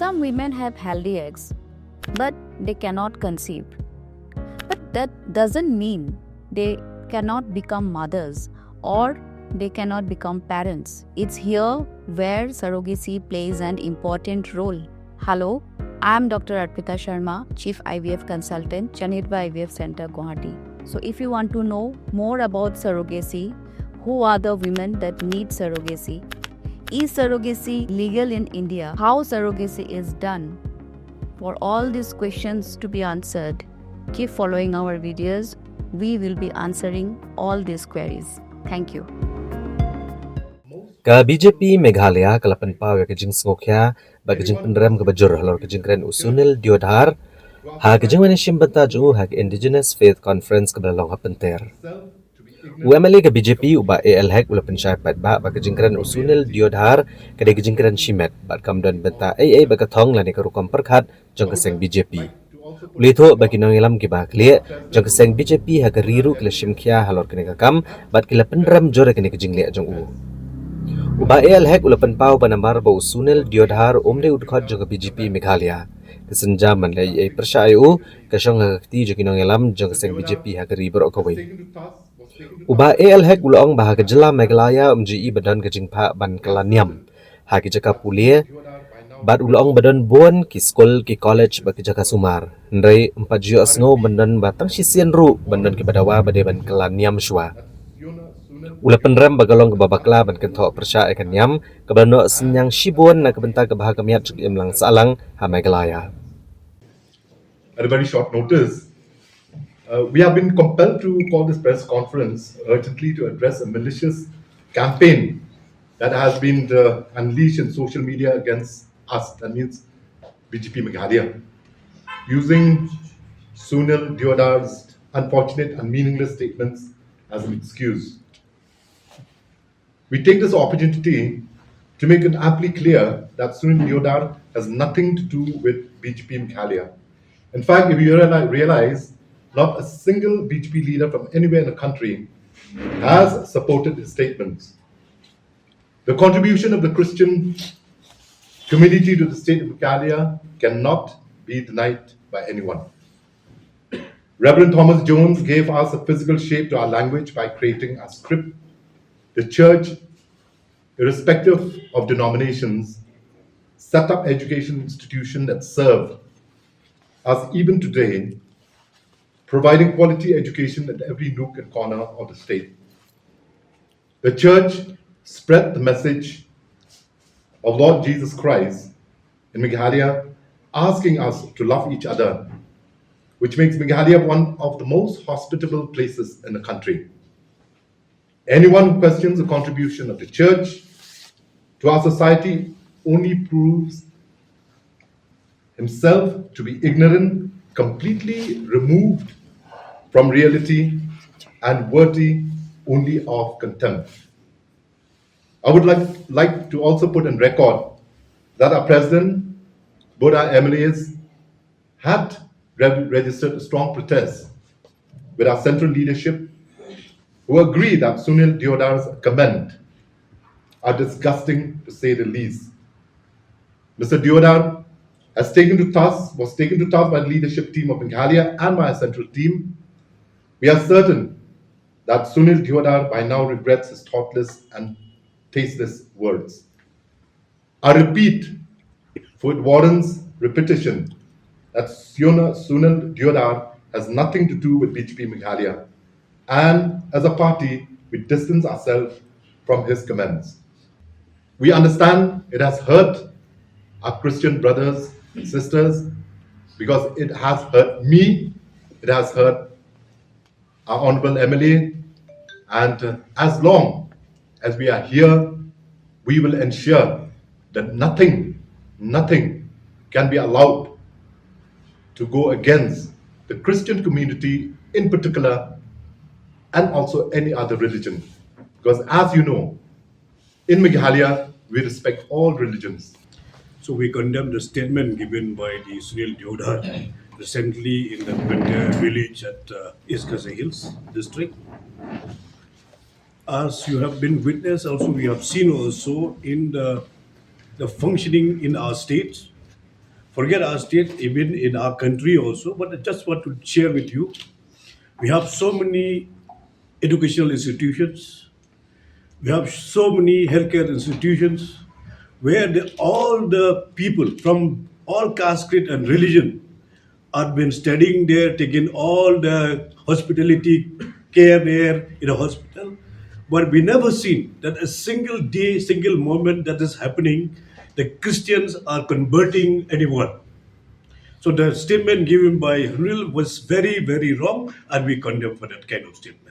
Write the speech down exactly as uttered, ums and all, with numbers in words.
Some women have healthy eggs, but they cannot conceive. But that doesn't mean they cannot become mothers or they cannot become parents. It's here where surrogacy plays an important role. Hello, I'm Doctor Arpita Sharma, Chief I V F Consultant, Chanitba I V F Center, Guwahati. So, if you want to know more about surrogacy, who are the women that need surrogacy? Is surrogacy legal in India? How surrogacy is done? For all these questions to be answered, keep following our videos. We will be answering all these queries. Thank you. Ka B J P Meghalaya ka la pynpaw ïa ka jingsngewkhia bad ka jingpynrem kaba jur halor ka jingkren u Sunil Deodhar ha ka jingwan shim bynta jong u ha ka Indigenous Faith Conference kaba la long ha Pynter. U M L A ka B J P u Bah A L Hek u la pynshai paidbah ba ka jingkren u Sunil Deodhar ka dei ka jingkren shimet bad kam don bynta ei ei ba ka thong lane ka rukom pyrkhat jong ka seng B J P. U la ïathuh ba ki nongïalam kiba khlieh jong ka seng B J P ha ka ri ruh ki la shim khia halor kane ka kam bad ki la pynrem jur ïa kane ka jingleh jong u. U Bah A L Hek u la pynpaw ba namar ba u Sunil Deodhar um dei u dkhot jong ka B J P Meghalaya, ka sienjam ban leh ei ei pyrshah ïa u ka shong ha ka kti jong ki nongïalam jong ka seng B J P ha ka ri baroh kawei. U Bah A L Hek u la ong ba ha ka jylla Meghalaya um ju i ba don ka jingphah ban kylla niam ha ki jaka pule bad u la ong ba don bun ki skul, ki college bad ki jaka sumar. Hynrei ym pat ju ïohsngew ban don ba tang shisien ruh ban don kiba dawa ba dei ban kylla niam shuwa. U la pynrem ba ka long kaba bakla ban kynthoh pyrshah ïa ka niam kaba la noh synñiang shibun na ka bynta ka bha ka miat jong ka imlang sahlang ha Meghalaya. At a very short notice, uh, we have been compelled to call this press conference urgently to address a malicious campaign that has been uh, unleashed in social media against us, that means B J P Meghalaya, using Sunil Deodar's unfortunate and meaningless statements as an excuse. We take this opportunity to make it amply clear that Sunil Deodar has nothing to do with B J P Meghalaya. In fact, if you reali- realize, not a single B J P leader from anywhere in the country has supported his statements. The contribution of the Christian community to the state of Meghalaya cannot be denied by anyone. Reverend Thomas Jones gave us a physical shape to our language by creating a script. The church, irrespective of denominations, set up education institutions that serve us even today, providing quality education at every nook and corner of the state. The church spread the message of Lord Jesus Christ in Meghalaya, asking us to love each other, which makes Meghalaya one of the most hospitable places in the country. Anyone who questions the contribution of the church to our society only proves himself to be ignorant, completely removed from reality, and worthy only of contempt. I would like, like to also put in record that our president, both our M L As, had re- registered a strong protest with our central leadership, who agree that Sunil Deodar's comment are disgusting, to say the least. Mister Deodar has taken to task, was taken to task by the leadership team of Meghalaya and my central team. We are certain that Sunil Deodar by now regrets his thoughtless and tasteless words. I repeat, for it warrants repetition, that Sunil Deodar has nothing to do with B J P Meghalaya, and as a party, we distance ourselves from his comments. We understand it has hurt our Christian brothers and sisters, because it has hurt me, it has hurt our honorable M L A, and uh, as long as we are here, we will ensure that nothing, nothing can be allowed to go against the Christian community in particular, and also any other religion. Because as you know, in Meghalaya, we respect all religions. So we condemn the statement given by the Sunil Deodar recently in the Pynter village at uh, East Khasi Hills district. As you have been witness, also we have seen also in the, the functioning in our state, Forget our state, even in our country also, but I just want to share with you. We have so many educational institutions. We have so many healthcare institutions where the, all the people from all caste, creed, and religion have been studying there, taking all the hospitality care there in a hospital. But we never seen that a single day, single moment that is happening, the Christians are converting anyone. So the statement given by Hynriew was very, very wrong, and we condemn for that kind of statement.